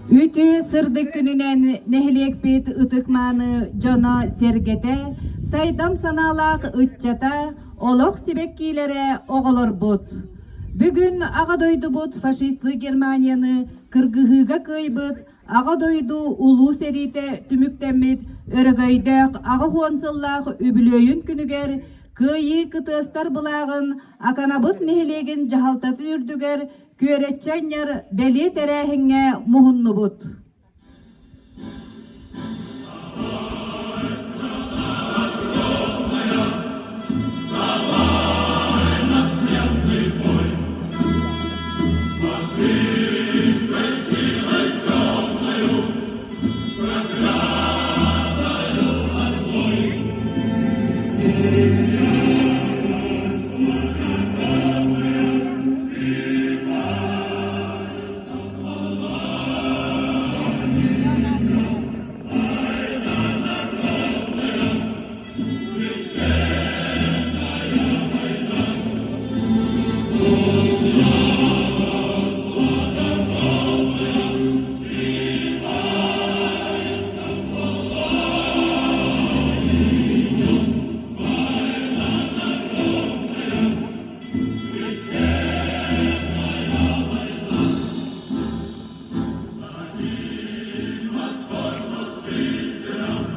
Үтүө сырдык күнүнэн нэһилиэкпит ытык-мааны дьоно-сэргэтэ, сайдам санаалаах ыччата, олох сибэккиилэрэ оҕолорбут. Бүгүн Аҕа дойдубут фашистыы Германияны кыргыһыыга кыайбыт Аҕа дойду Улуу сэриитэ түмүктэммит өрөгөйдөөх 80 сыллаах үбүлүөйүн күнүгэр Кыайыы кытыастар былааҕын Аканабыт нэһилиэгин дьаһалтатын үрдүгэр күөрэччи анньар бэлиэ тэрээһиҥҥэ муһуннубут.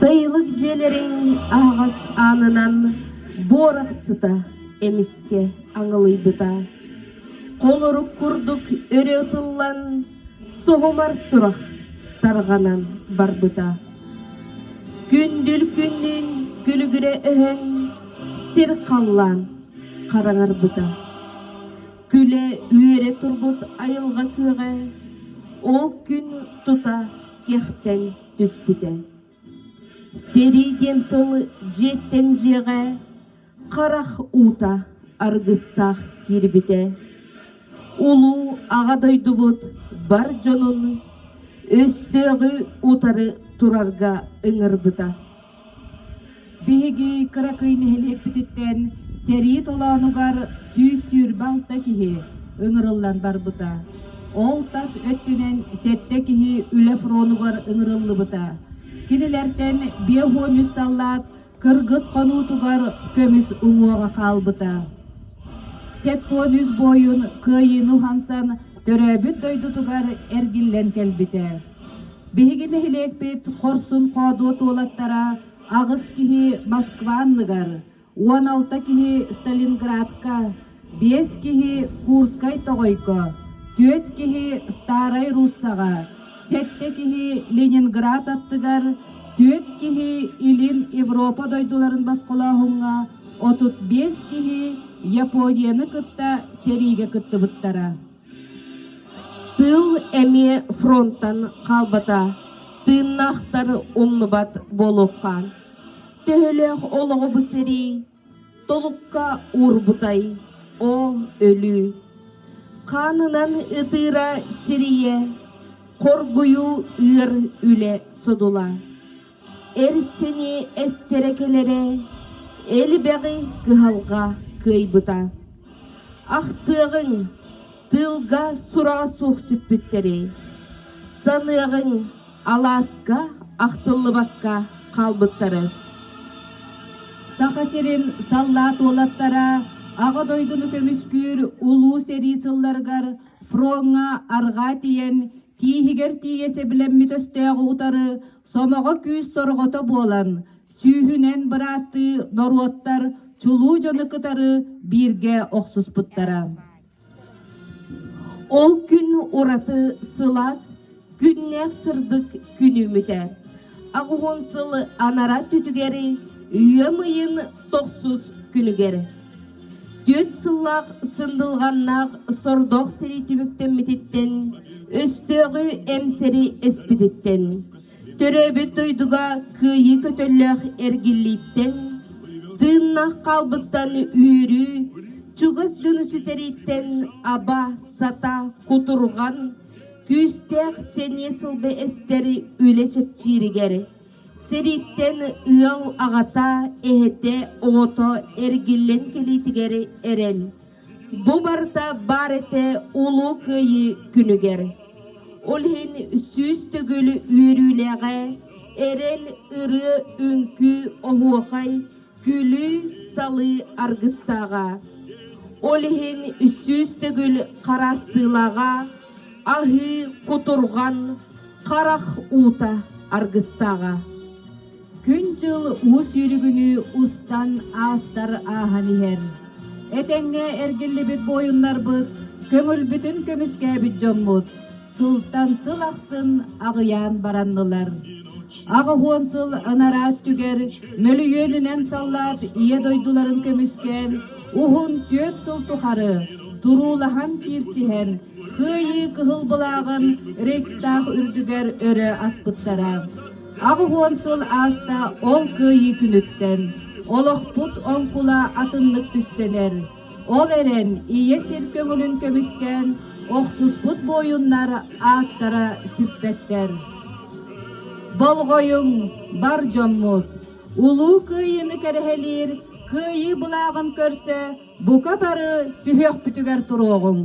Сайылык дьиэлэрин аһаҕас аанынан буорах сыта эмискэ аҥылыйбыта. Холорук курдук өрө ытыллан, соһумар сурах тарҕанан барбыта. Күндүл күннүүн күлүгүрэ өһөн, сир халлаан хараҥарбыта. Күлэ үөрэ турбут айылҕа күөҕэ ол күн тута кэхтэн түспүтэ. Сэрии диэн тыл дьиэттэн дьиэҕэ харах уута аргыстаах киирбитэ. Улуу Аҕа дойдубут бар дьонун өстөөҕү утары турарга ыҥырбыта. Биһиги кыракый нэһилиэкпититтэн сэрии толоонугар 126 киһи ыҥырыллан барбыта. Ол тас өттүнэн сэттэ киһи үлэ фронугар ыҥырыллыбыта. Кинилэртэн 53 саллаат кыргыс хонуутугар көмүс уҥуоҕа хаалбыта. 73 буойун кыайыыны уһансан төрөөбүт дойдутугар эргиллэн кэлбитэ. Биһиги нэһилиэкпит хорсун-хоодуот уолаттара аҕыс киһи Москва анныгар, 16 киһи Сталинградка, биэс киһи Курскай тоҕойго, түөрт киһи Старай Руссаҕа, сэттэ киһи Ленинград аттыгар, түөрт киһи Илин Европа дойдуларын босхолооһуҥҥа, 35 киһи Японияны кытта сэриигэ кыттыбыттара. Тыыл эмиэ фронтан хаалбата, тыыннаахтар умнубат буолуохха. Төһөлөөх олоҕу бу сэрии толукка уурбутай, оо, өлүү. Хаанынан ытыыра сирийэ, хоргуйуу ыар үлэ содула. Эр сэниэ эстэрэ кэлэрэ, элбэҕи кыһалҕа кыайбыта. Ахтыаҕыҥ, тыылга сураҕа суох сүппүттэри, саныаҕыҥ, алааска ахтыллыбакка хаалбыттары. Саха сирин саллаат уолаттара Аҕа дойдуну көмүскүүр Улуу сэрии сылларыгар фроҥҥа арҕаа тиийэн, тииһигэр тиийэ сэбилэммит өстөөҕү утары сомоҕо күүс сорҕото буолан, сүүһүнэн бырааттыы норуоттар чулуу дьону кытары бииргэ охсуспуттара. Ол күн ураты сылаас, күннээх сырдык күн үүммүтэ. 80 сыл анараа өттүгэр ыам ыйын тохсус күнүгэр. Түөрт сыллаах сындылҕаннаах сордоох сэрии түмүктэммититтэн, өстөөҕү эмсэри эспититтэн, төрөөбүт дойдуга кыайыы көтөллөөх эргиллииттэн, тыыннаах хаалбыттан үөрүү, чугас дьону сүтэрииттэн аба, сата, кутурҕан, күүстээх сэниэ сылба эстэр үлэ чэпчииригэр, сэрииттэн ыал аҕата, эһэтэ, оҕото эргиллэн кэлиитигэр эрэл. Бу барыта баар этэ Улуу Кыайыы күнүгэр. Ол иһин 100 төгүл үөрүүлээҕэ, эрэл, ырыа, үҥкүү, оһуохай, күлүү-салыы аргыстааҕа. Ол иһин 100 төгүл хараастыылааҕа, аһыы, кутурҕан, харах уута аргыстааҕа. Күн-дьыл уу сүүрүгүнүү устан аастар ааһан иһэр. Этэҥҥэ эргиллибит буойуннарбыт, көҥүлбүтүн көмүскээбит дьоммут сылтан сыл ахсын аҕыйаан бараннылар. 80 сыл анараа өттүгэр мөлүйүөнүнэн саллаат Ийэ дойдуларын көмүскээн, уһун 4 сыл тухары туруулаһан киирсиһэн, Кыайыы кыһыл былааҕын Рейхстаг үрдүгэр өрө аспыттара. 80 сыл ааста ол кыайыы күнүттэн олохпут оҥкула атыннык түстэнэр. Ол эрэн ийэ сир көҥүлүн көмүскээн охсуспут буойуннар ааттара сүппэттэр. Болҕойуҥ, бар дьоммут! Улуу Кыайыыны кэрэһэлиир Кыайыы былааҕын көрсө бука бары сүһүөхпүтүгэр туруоҕуҥ!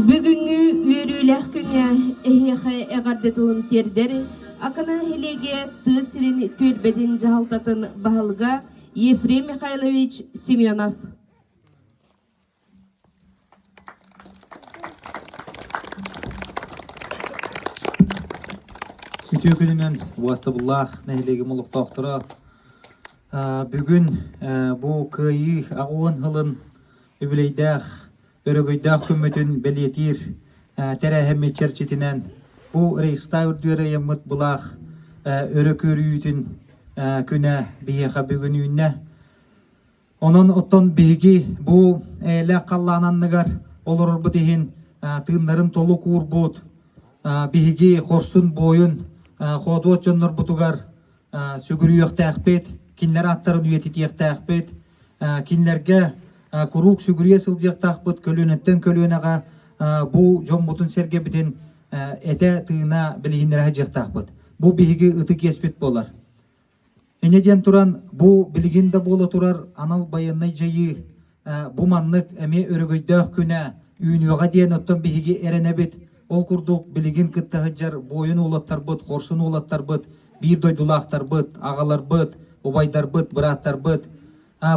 Бүгүҥҥү үөрүүлээх күҥҥэ эһиэхэ эҕэрдэ тылын тиэрдэр Акана нэһилиэгэ тыа сирин түөлбэтин дьаһалтатын баһылыга Ефрем Михайлович Семенов. Үтүө күнүнэн убастабыллаах нэһилиэгим олохтоохторо бүгүн бу Кыайыы 80 сылын үбүлүөйдээх өрөгөйдөөх күммүтүн бэлиэтиир тэрээһиммит чэрчитинэн бу Рейхстаг үрдүгэр ыйаммыт былаах өрө көрүүтүн күнэ биһиэхэ бүгүн үүннэ. Онон оттон биһиги бу эйэлээх халлаан анныгар олорорбут иһин тыыннарын толук уурбут биһиги хорсун буойун хоодуот дьоннорбутугар сүгүрүйүөхтээхпит, кинилэр ааттарын үйэтитиэхтээхпит, кинилэргэ куруук сүгүрүйэ сылдьыахтаахпыт көлүөнэттэн көлүөнэҕэ бу дьоммутун-сэргэбитин этэ-тыына билиһиннэрэ сылдьыахтаахпыт. Бу биһиги ытык иэспит буолар. Инньэ диэн туран, бу билигин да буола турар анал байыаннай дьайыы бу маннык эмиэ өрөгөйдөөх күнэ үүнүөҕэ диэн оттон биһиги эрэнэбит. Ол курдук билигин кытта сылдьар буойун уолаттарбыт, хорсун уолаттарбыт, биир дойдулаахтарбыт, аҕаларбыт, убайдарбыт, бырааттарбыт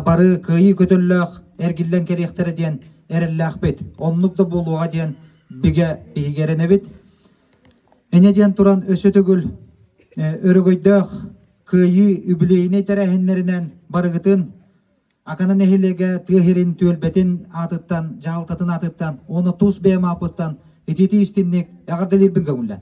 бары кыайыы көтөллөөх эргиллэн кэлиэхтэрэ диэн эрэллээхпит. Оннук да буолуоҕа диэн бигэ биһиги эрэнэбит. Инньэ диэн туран өссө төгүл өрөгөйдөөх кыайыы үбүлүөйүнэй тэрээһиннэринэн барыгытын Акана нэһилиэгэ тыа сирин түөлбэтин аатыттан, дьаһалтатын аатыттан уонна тус бэйэм ааппыттан итиитии истинник эҕэрдэлиирбин көҥүллэн.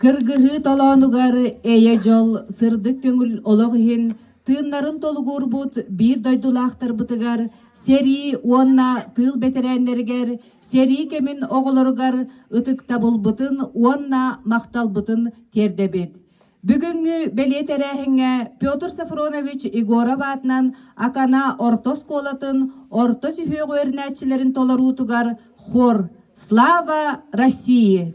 Кыргыһыы толоонугар эйэ-дьол, сырдык көҥүл олох иһин тыыннарын толугурбут биир дойдулаахтарбытыгар сэрии уонна тыыл бэтэрээннэригэр, сэрии кэмин оҕолоругар ытыктабылбытын уонна махталбытын тиэрдэбит. Бүгүҥҥү бэлиэ тэрээһиҥҥэ Петр Софронович Егоров аатынан Акана орто оскуолатын орто сүһүөх үөрэнээччилэрин толоруутугар хор «Слава России!»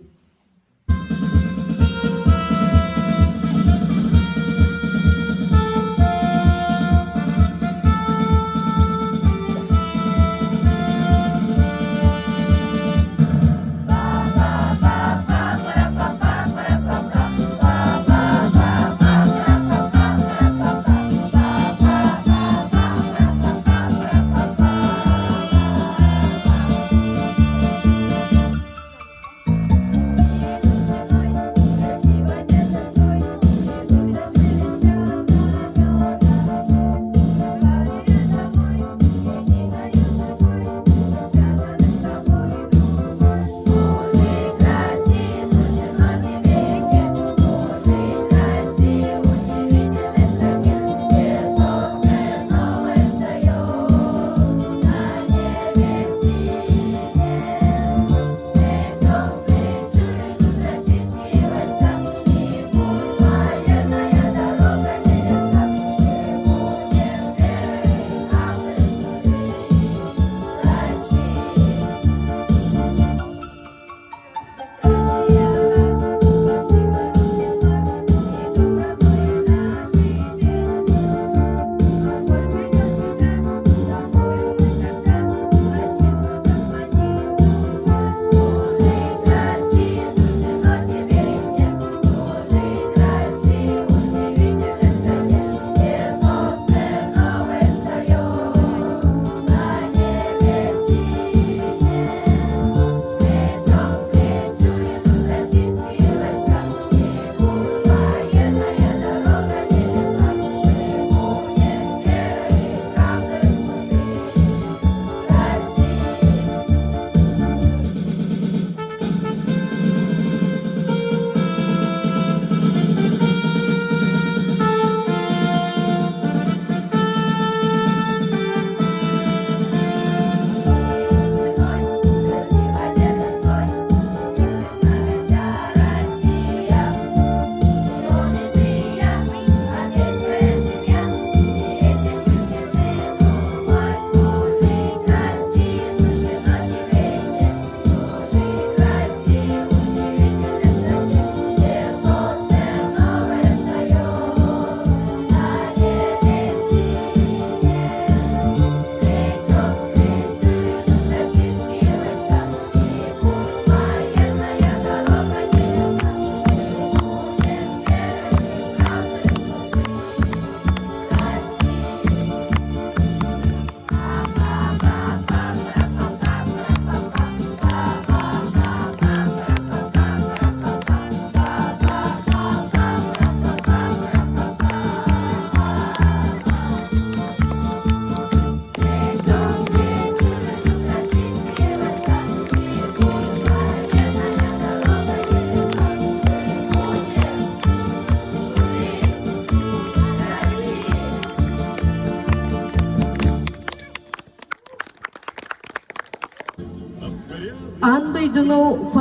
Аан дойдуну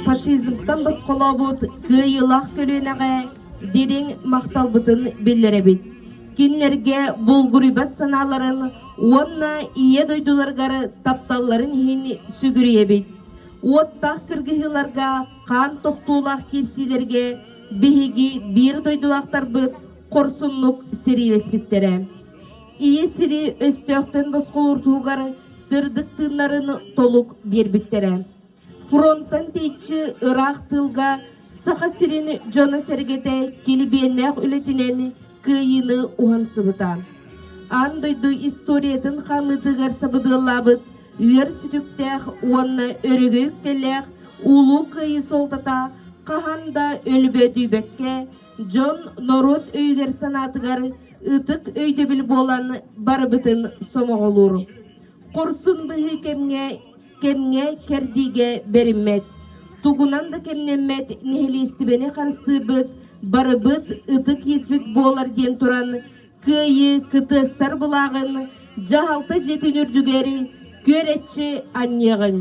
фашизмтан босхолообут кыайыылаах көлүөнэҕэ дириҥ махталбытын биллэрэбит. Кинилэргэ булгуруйбат санааларын уонна Ийэ дойдуларыгар тапталларын иһин сүгүрүйэбит. Уоттаах кыргыһыыларга, хаан тохтуулаах киирсиилэргэ биһиги биир дойдулаахтарбыт хорсуннук сэриилэспиттэрэ. Ийэ сири өстөөхтөн босхолуур туһугар сырдык тыыннарын толук биэрбиттэрэ. Фронтан тэйиччи ыраах тыылга Саха сирин дьоно-сэргэтэ килбиэннээх үлэтинэн кыайыыны уһансыбыта. Аан дойду историятын хаамыытыгар сабыдыаллаабыт үөр сүтүктээх уонна өрөгөй үктэллээх Улуу Кыайыы суолтата хаһан да өлбөөдүйбэккэ дьон норуот өйүгэр-санаатыгар ытык өйдөбүл буолан барыбытын сомоҕолуур. Хорсун быһыы кэмҥэ кэмҥэ кэрдиигэ бэриммэт. Тугунан да кэмнэммэт нэһилиэстибэни харыстыырбыт барыбыт ытык иэспит буолар диэн туран Кыайыы кытыастар былааҕын дьаһалта дьиэтин үрдүгэр күөрэччи анньыаҕыҥ.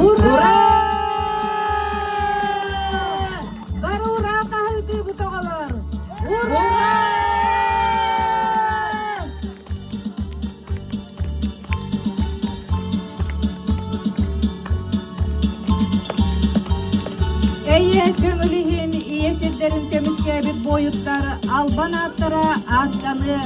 Ура! Бары ура хаһыытыыбыт оҕолор! Ура! Эйэ көҥүл иһин ийэ сирдэрин көмүскээбит буойуттар албан ааттара ааттаныа.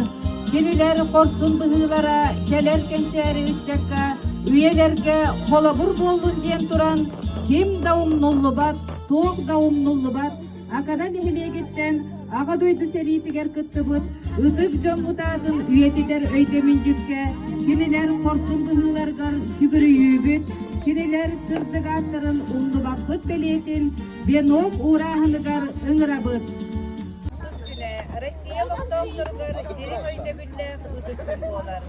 Кинилэр хорсун быһыылара кэлэр кэнчээри ыччакка үйэлэргэ холобур буоллун диэн туран ким да умнуллубат, туох да умнуллубат Акана нэһилиэгиттэн Аҕа дойду сэриитигэр кыттыбыт ытык дьоммут аатын үйэтитэр өйдөбүнньүккэ кинилэр хорсун быһыыларыгар сүгүрүйүүбүт, кинилэр сырдык ааттарын умнубаппыт бэлиэтин венок уурааһыныгар ыҥырабыт. Тус күнэ Россия олохтоохторугар дириҥ өйдөбүллээх ытык күн буолар.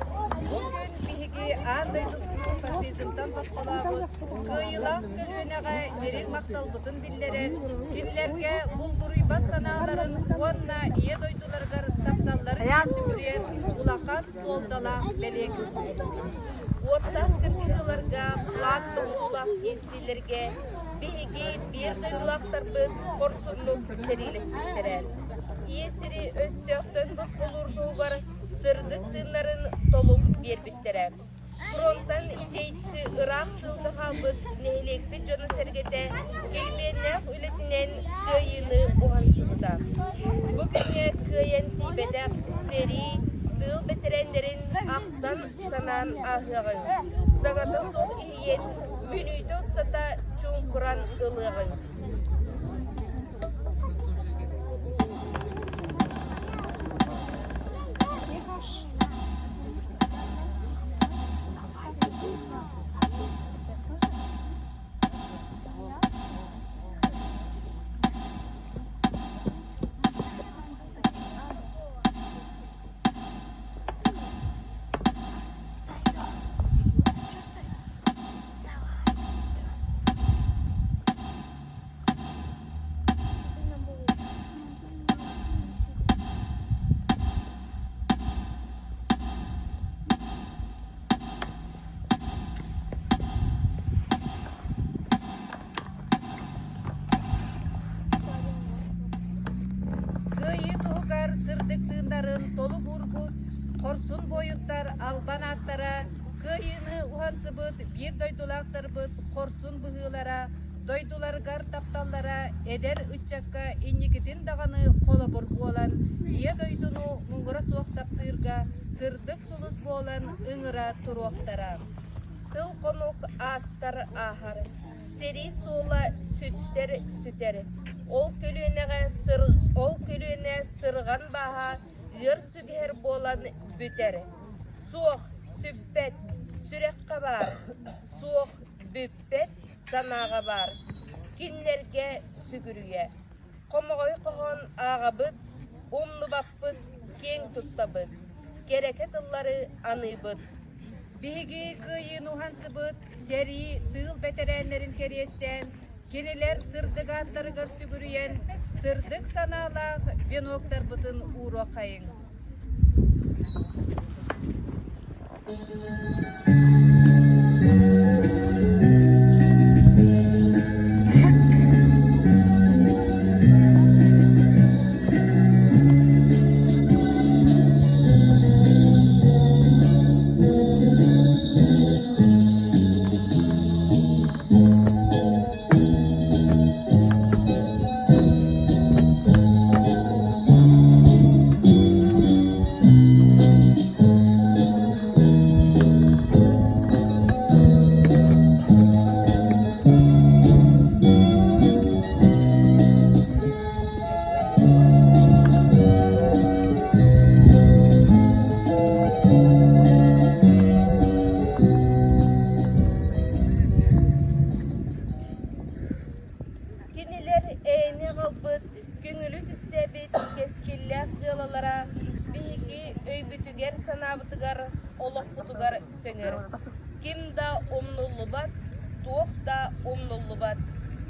Бу күн биһиги аан дойдубутун фашизмтан босхолообут кыайыылаах көлүөнэҕэ дириҥ махталбытын биллэрэр, кинилэргэ булгуруйбат санааларын уонна Ийэ дойдуларыгар тапталларын сүгүрүйэр улахан суолталаах бэлиэ күн. Уоттаах кыргыһыыларга, флаг тоһуулаах киирсиилэргэ биһиги биир дойдулаахтарбыт хорсуннук сэриилэспиттэрэ. Ийэ сири өстөөхтөн босхолуур туһугар сырдык тыыннарын толук биэрбиттэрэ. Фронтан тэйиччи ыраах тыылга хаалбыт нэһилиэкпит дьоно-сэргэтэ килбиэннээх үлэтинэн кыайыыны уһансыбыта. Бу күҥҥэ кыайан тиийбэтэх сэрии, тыыл бэтэрээннэрин ахтан-санаан ааһыаҕыҥ, саҥата суох иһийэн, мүнүүтэ устата чуҥкуран ылыаҕыҥ. Кыайыы туһугар сырдык тыыннарын толук уурбут хорсун буойуттар албан ааттара, кыайыыны уһансыбыт биир дойдулаахтарбыт хорсун быһыылара, дойдуларыгар тапталлара эдэр ыччакка инникитин даҕаны холобур буолан, Ийэ дойдуну муҥура суох таптыырга сырдык сулус буолан ыҥыра туруохтара. Сыл-хонук аастар ааһар, сэрии суола сүттэр сүтэр. Ол көлүөнэҕэ сыр ол көлүөнэ сырҕан бааһа ыар сүгэһэр буолан бүтэр. Суох, сүппэт, сүрэххэ баар, суох, бүппэт санааҕа баар. Кинилэргэ сүгүрүйэ, хомоҕой хоһоон ааҕабыт, умнубаппыт, киэҥ туттабыт, кэрэкэ тыллары аныыбыт. Биһиги кыайыыны уһансыбыт сэрии, тыыл бэтэрээннэрин кэриэстээн, кинилэр сырдык ааттарыгар сүгүрүйэн, сырдык санаалаах веноктарбытын ууруоххайыҥ. Кинилэр эйэни аҕалбыт, көҥүлү түстээбит кэскиллээх дьыалалара биһиги өйбүтүгэр-санаабытыгар, олохпутугар сөҥөр. Ким да умнуллубат, туох да умнуллубат.